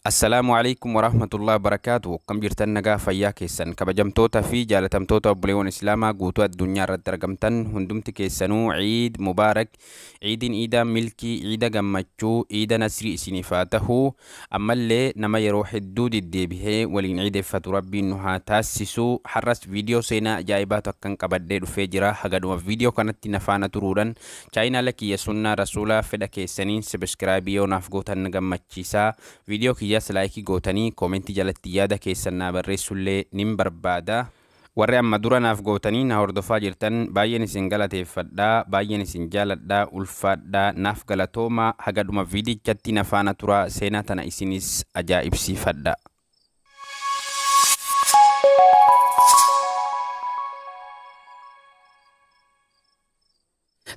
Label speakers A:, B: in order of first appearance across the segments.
A: Assalaamu Aleykum Warahmatullahi Wabarakaatuh Akkam jirtan nagaa fayyaa keessan kabajamtoota fi jaalatamtoota obboleewwan Islaamaa guutuu addunyaa irratti argamtan hundumti keessanuu Iid Mubaarak Iidiin Iida milkii Iida gammachuu Iida nasrii isiniif haa tahu ammallee nama yeroo hedduu deddeebihee waliin Iideffatu Rabbiin nu haa taassisu har'as viidiyoo seenaa ajaa'ibaa takkan qabadhee dhufee jira haga dhuma viidiyoo kanatti na faana turuudhan Chaayinaala kiyya Sunnaa Rasuulaa fedha keessaniin Subscribe yoo naaf gootan na gammachiisa. Video kiyyas like gootanii comment jalatti yaada keessan naa barreessullee nin barbaada. Warri amma dura naaf gootanii na hordofaa jirtan baay'een isin galateeffadha, baay'een isin jaaladha, ulfaadhaa, naaf galatoomaa, haga dhuma viidichatti na faana turaa seenaa tana isinis ajaa'ibsiifadha.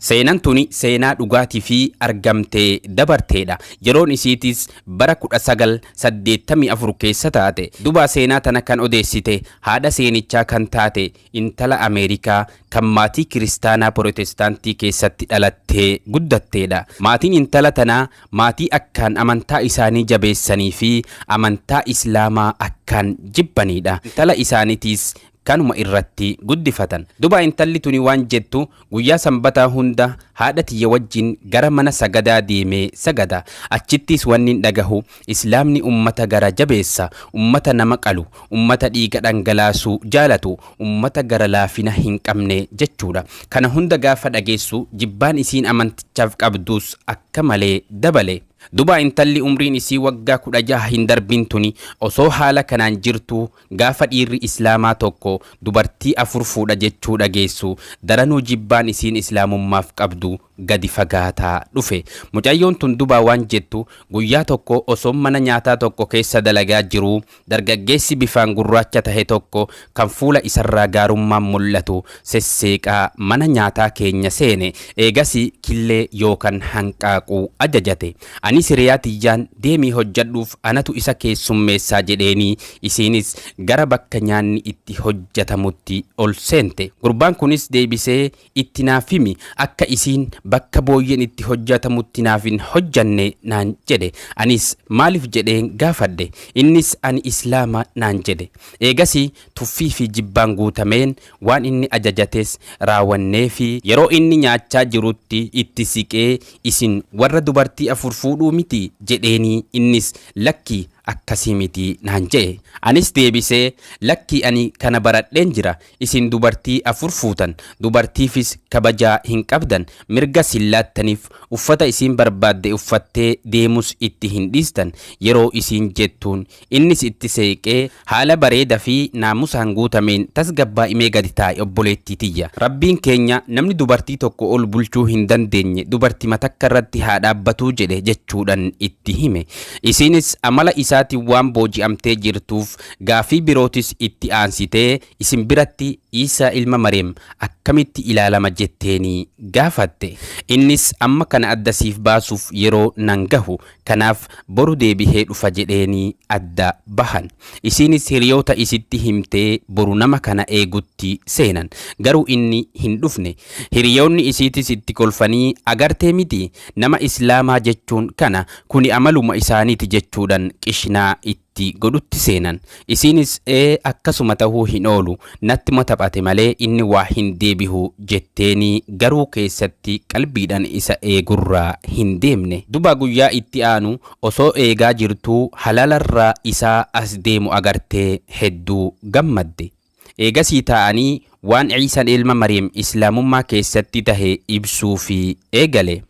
A: Seenan tuni seenaa dhugaatii fi argamtee dabarteedha. Yeroon isiitis bara 1984 keessa taate. Dubaa seenaa tana kan odeessite haadha seenichaa kan taate intala Ameerikaa kan maatii kiristaanaa Pirotestaantii keessatti dhalattee guddatteedha. Maatiin intala tanaa maatii akkaan amantaa isaanii jabeessanii fi amantaa Islaamaa akkaan jibbaniidha. Intala isaanitiis kanuma irratti guddifatan. Duba intalli tuni waan jettu, Guyyaa Sanbataa hunda haadha tiyya wajjin gara mana sagadaa deemee sagada. Achittis wannin dhagahu, Islaamni ummata gara jabeessa, ummata nama qalu, ummata dhiiga dhangalaasuu jaalatu, ummata gara laafina hin qabne jechuudha. Kana hunda gaafa dhageessu jibbaan isiin amantichaaf qabdus akka malee dabale. Duba intalli umriin isii waggaa 16 hin darbin tuni osoo haala kanaan jirtuu Gaafa dhiirri Islaamaa tokko dubartii 4 fuudha jechuu dhageessu daranuu jibbaan isiin Islaamummaaf qabdu gadi fagaataa dhufe. Mucayyoon tun dubaa waan jettu, guyyaa tokko osoon mana nyaataa tokko keessa dalagaa jiruu dargaggeessi bifaan gurraacha tahe tokko kan fuula isarraa gaarummaan mul'atu sesseeqaa mana nyaataa keenya seene. Eegasii killee yookan hanqaaquu ajajate. Anis hiriyaa tiyyaan deemii hojjadhuuf anatu isa keessummeessaa jedheenii isiinis gara bakka nyaanni itti hojjatamutti ol seente. Gurbaan kunis deebisee itti naaf himi akka isiin bakka booyyeen itti hojjatamutti naaf hin hojjanne naan jedhe. Anis maalif jedheen gaafadhe. Innis ani Islaama naan jedhe. Eegasii tuffii fi jibbaan guutameen waan inni ajajates raawanneefii. Yeroo inni nyaachaa jirutti itti siqee isin warra dubartii 4 fuudhuu mitii? jedheenii innis lakkii akkasii miti naan je'e. Anis deebisee lakkii ani kana baradheen jira, isin dubartii 4 fuutan, dubartiifis kabajaa hin qabdan, mirgas hin laattaniif, uffata isiin barbaadde uffattee deemus itti hin dhiistan yeroo isiin jettuun Innis itti seeqee, haala bareeda fi naamusaan guutameen tasgabbaa'imee gadi taa'i obboleettii tiyya. Rabbiin keenya namni dubartii tokko ol bulchuu hin dandeenye dubartima takka irratti haa dhaabbatuu jedhe jechuudhan itti hime. Isiinis amala isaatiin waan booji'amtee jirtuuf gaafii birootis itti aansitee isin biratti Iisaa ilma Maryam akkamitti ilaalama jetteenii gaafatte. Innis amma kana adda siif baasuuf yeroo nan gahu. Kanaaf boru deebihee dhufa jedheenii adda bahan. Isiinis hiriyoota isitti himtee boru nama kana eegutti seenan. Garuu inni hin dhufne. Hiriyoonni isiitis itti kolfanii agartee mitii? Nama Islaamaa jechuun kana, kuni amaluma isaaniiti jechuudhan qishnaa itti godhutti seenan. Isiinis ee akkasuma tahuu hin oolu, nattuma taphate malee inni waa hin deebihu jetteenii garuu keessatti qalbiidhan isa eegurraa hin deemne. Duba guyyaa itti aanu osoo eegaa jirtuu halalarraa isaa as deemu agartee hedduu gammadde. Eegasii taa'anii waan Iisan ilma Maryam Islaamummaa keessatti tahe ibsuufii eegale.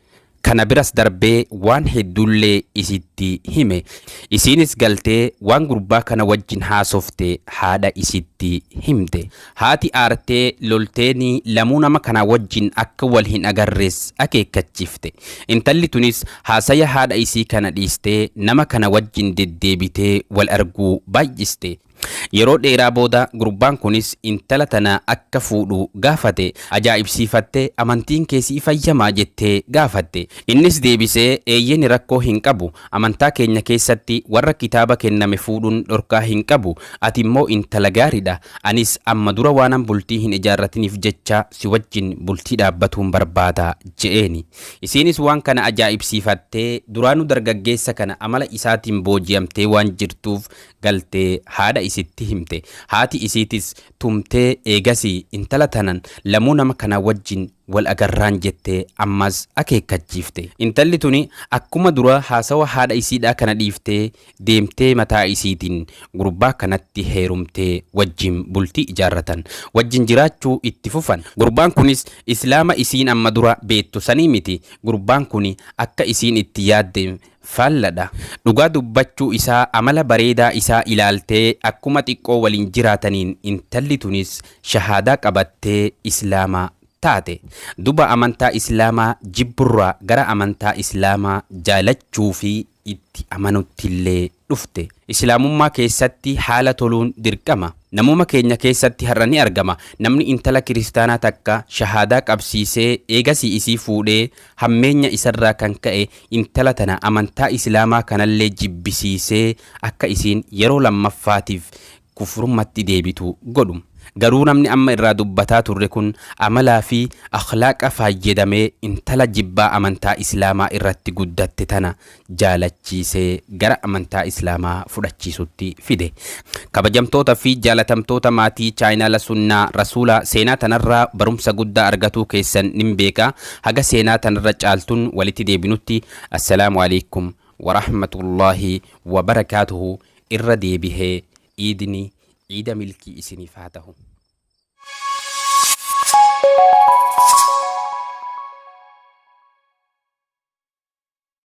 A: Kana biras darbee waan hedduullee isitti hime. Isiinis galtee waan gurbaa kana wajjin haasofte haadha isitti himte. Haati aartee lolteenii lamuu nama kana wajjin akka wal hin agarres akeekkachiifte. Intalli tunis haasaya haadha isii kana dhiistee nama kana wajjin deddeebitee wal arguu baay'iste. Yeroo dheeraa booda gurbaan kunis intala tana akka fuudhu gaafate. Ajaa'ibsiifattee amantiin kee siif hayyamaa jettee gaafatte. Innis deebisee eeyyeni rakkoo hin qabu. Amantaa keenya keessatti warra kitaaba kenname fuudhuun dhorkaa hin qabu. Ati immoo intala gaariidha. Anis amma dura waanan bultii hin ijaarratiniif jecha si wajjin bultii dhaabbatuun barbaada je'eeni. Isiinis waan kana ajaa'ibsiifattee duraanuu dargaggeessa kana amala isaatiin booji'amtee waan jirtuuf galtee haadha isitti himte. Haati isiitis tumtee eegasii intala tanan lamuu nama kana wajjin wal agarraan jettee ammas akeekkachiifte. Intalli tuni akkuma dura haasawa haadha isiidhaa kana dhiiftee deemtee mataa isiitiin gurbaa kanatti heerumtee wajjin bultii ijaarratan. Wajjin jiraachuu itti fufan. Gurbaan kunis Islaama isiin amma dura beettu sanii miti. Gurbaan kuni akka isiin itti yaadde faalladha. Dhugaa dubbachuu isaa amala bareedaa isaa ilaaltee akkuma xiqqoo waliin jiraataniin intalli tunis shahaadaa qabattee Islaama taate. Duba amantaa Islaamaa jibburraa gara amantaa Islaamaa jaalachuu fi itti amanuttillee dhufte. Islaamummaa keessatti haala toluun dirqama. Namuma keenya keessatti har'a ni argama. Namni intala kiristaanaa takka shahaadaa qabsiisee eegasii isii fuudhee hammeenya isarraa kan ka'e intala tana amantaa Islaamaa kanallee jibbisiisee akka isiin yeroo lammaffaatiif kufrummatti deebitu godhu. Garuu namni amma irraa dubbataa turre kun amalaa fi akhlaaqa faayyadamee intala jibbaa amantaa Islaamaa irratti guddatte tana jaalachiisee gara amantaa Islaamaa fudhachiisutti fide. Kabajamtoota fi jaalatamtoota maatii chaayinaala Sunnaa Rasuulaa, seenaa tanarraa barumsa guddaa argatuu keessan nin beeka. Haga seenaa tanarra caaltun walitti deebinutti assalaamu alaikum